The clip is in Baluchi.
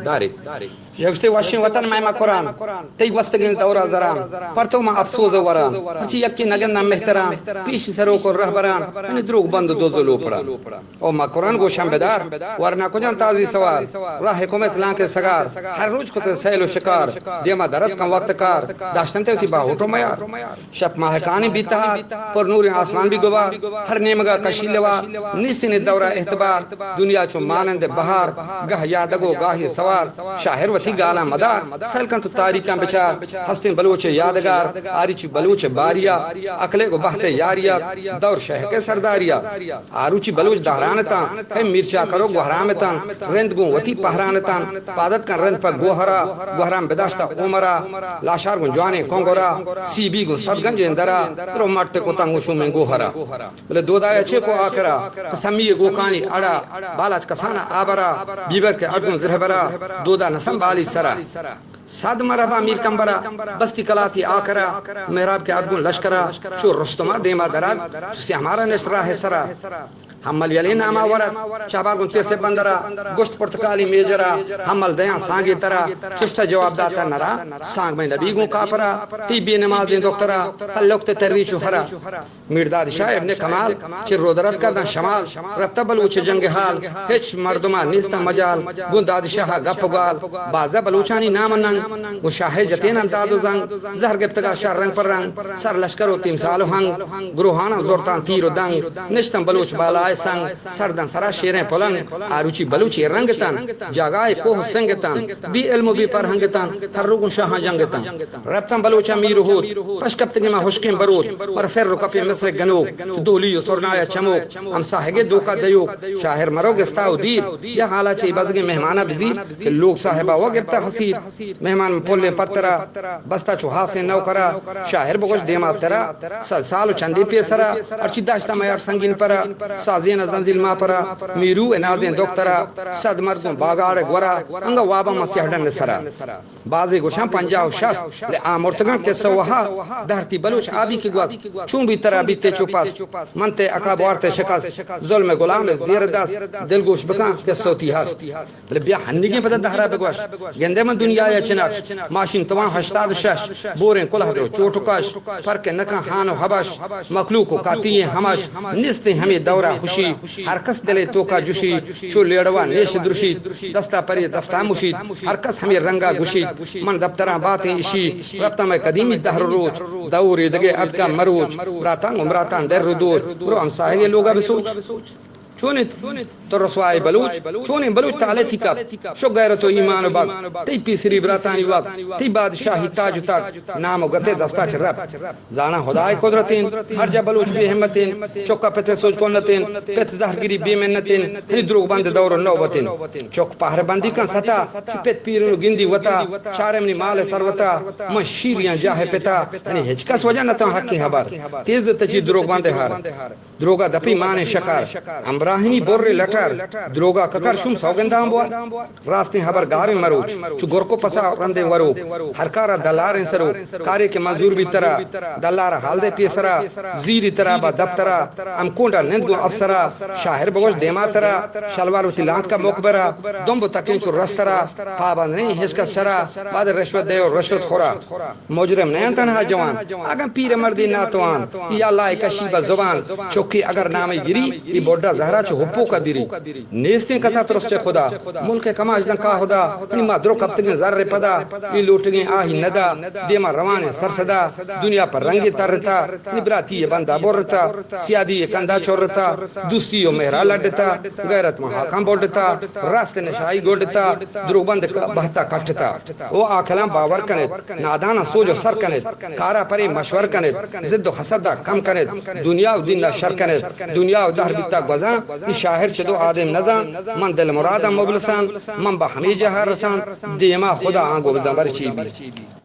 داری۔ یک گوشتے وشیں وطن مئے مکران، تئی گوستگیں دورا زران، پر تو ما افسوز ء وران، ہرچی یکے نگنداں مہتران، پیش سروک و رہبران، یعنی دروگ بند و دز و لوپڑان۔ او مکران گوشاں بدار، ورنا کجاں تازی سوار، راہ حکومت لانکے سگار، ہر روچ کت سیل و شکار، دیما درت کن وقت کار، داشتن تے وتی باہوٹ و میار۔ شپ ماہکانی بیتہار، پر نوریں آسمان بی گبار، ہر نیمگا کشی لوار، نیستیں دورا اعتبار، دنیا چو مانند بہار، گہ یادگ و گاہی سوار، شاعر وتی گالاں مدار، سیل کن تو تاریکاں بچار، ہستیں بلوچ یادگار، آری چی بلوچ باریا، عقلے گو بہت یاریا، دور شہک سرداریا۔ آروچی بلوچ دہران اتاں، کئے میر چاکر و گوہرام اتاں، رند گوں وتی پہران اتاں، پادت کن رند پہ گوہرا، گوہرام بداشتہ عمرا، لاشار گوں جوانیں کنگرا، سی بی گوں صد گنجیں درا، رو مٹ کتاں گوں شومیں گوہرا۔ بلے دودایا چے کو آکرا، سمی گوکانی اڑا، بالاچ کسانا آبرا، بیبر کے اڈ گوں زرہبرا، دودا نسم بالی سرا۔ صد مرحبا میر کمبرا، بستی کلاتی آکرا، محراب کے ادگوں لشکرا، چو رستما دیما درا، چو سیاہ مارا نشت راہ سرا۔ حمل یلے ناما ورت، چابار گوں تیسے بندرا، گشت پرتکالی میجرا، حمل دیاں سانگے ترا، چشتہ جواب داتا نرا، سانگ میں نبی گوں کافرا، تی بے نمازیں دخترا، ہلوکت تری چو ہرا۔ میرداد شاہ ابن کمال، چہ رودرتکا داں شمال، رپتہ بلوچ جنگ حال، ہچ مردما نیستاں مجال، گوں دادشاہا گپ و گال، بازہ بلوچانی نام و ننگ، گوں شاہ جتیناں داد و زنگ، زہر گپتگا شہر رنگ پر رنگ، سر لشکر و تیمسال و ہنگ، گروہاناں زورتاں تیر و دنگ، نشتاں بلوچ بالائے سنگ، سرداں سرا شیریں پلنگ، آروچی بلوچی رنگ تن، جاگائے کوہ و سنگ تن، بی علم و بی فرہنگ تن، ہر روگوں شاہاں جنگ تن۔ رپتاں بلوچاں میر و ہوت، پش کپتگیں ما ہشکیں بروت، مر سر و کپیں مصر گنوک، چو دولی و سرنایا چموک، ہمساہگے دوکا دیوک، شاہر مرو گستا و دیر، یا حالا چہ بزگیں مہمانا بزیر، کہ لوگ صاحبا و گپتا حسیر، مہمان پلیں پترا، بستا چو ہاسیں نوکرا، شاہر بگوش دیما ترا، صد سال و چندی پیسرا، ہرچی داشتا میار سنگین پرا، سازین زنزیل ما پرا، میرو نازیں دکترا، صد مردم باگاڑ گورا، انگا وابا مسیح ڈن سرا۔ بازے گوشاں پنجاہ و شست، لے آ مرتگاں قصہ و ہست، دھرتی بلوچ آبی کہ گوت، چون بی ترا بیتے چو پست، من تے اکا بوارتے شکست، ظلم غلام زیر دست، دل گوش بکن قصہ تی ہست۔ بلے بیا ہنگیں پدا دہرا بگوش، گندے من دنیا یا چنکش، ماشین توان ہشتاد و شش، بوریں کلہ درو چوٹ و کش، فرق نکن ہان و حبش، مخلوق و کاتی ہمش، نیستیں ہمے دورا خوشی، ہر کس دلے توکا جوشی، چو لیڑوا نیش درشیت، دستا پرے دستا مشیت، ہر کس ہمے رنگا گوشیت، من دپتراں باتیں اشی، رپتاں مئے قدیمی دہر و روچ، دور ایدگے اتکا مروچ، براتاں گوں براتاں در و دوچ، برو ہمساہگے لوگا بسوچ۔ چونیں تو رسوائے بلوچ، چونیں بلوچ تالے تی کپ، شو غیرت و ایمان و بک، تئی پیسری براتانی وقت، تئی بادشاہی تاج و تخت، نام و گتے دستا چہ رپت۔ زاناں ہدائے قدرتیں، ہر جا بلوچ بے ہمتیں، چکا پتے سوج کنتیں، پت زہرگری بے منتیں، ہنی دروگ بند دور و نوبتیں۔ چک پہر بندی کن ستا، چہ پت پیرن و گندی وتا، چارے منی مال سروتا، من شیریاں جاہ پتا، ہنی ہچ کس وجہ نتاں حقیں ہبر، تیز تچی دروگ بند ہر۔ دروگا دپی مانیں شکر، ہمراہنی بر لٹر، دروگا ککر شوم سوگنداں بور۔ راستیں ہبر گاریں مروچ، چو گرک و پسا رندیں وروک، ہر کارا دلاریں سروک، کارے کہ منظور بیت ترا، دلارا حال دے پیسرا، زیری ترا با دپترا، ہم کونڈا نند گوں افسرا، شاہر بگوش دیما ترا، شلوار وتی لانتکا مقبرا، دمب تکیں چو رسترا، پابند نہیں ہچ کس شرا، بعد رشوت دے و رشوت خورا۔ مجرم نہ انت تنہا جوان، اگاں پیر مردی ناتوان، یا اللہ کشی بہ زبان، چکی اگر نامی گری، ای بڈا زہرا چہ ہپوکا دیری۔ نیستیں کسا ترس چہ خدا، ملک کماش دن کا خدا، نی ما درو کپتگیں زر پدا، ای لوٹگیں آہی ندا، دیما روانیں سر صدا، دنیا پر رنگی ترتا، نی براتی بندا برتا، سیادی کندا چورتا، دوستی و مہرا لڈتا، غیرت ما ہاکاں بڈتا، راست نشائی گڈتا، دروبند بہتا کٹتا۔ او عاقلاں باور کنیت، ناداناں سوج و سر کنیت، کارا پرے مشور کنیت، ضد و حسدا کم کنیت، دنیا و دینا شر کنیت، دنیا و دہر بیتا گوزاں، ای شاعر چہ دو آدم نزاں، من دل مراداں مبلساں، من بہ ہمے جہا رساں، دیما خدا آں گو بزاں بر چی بی۔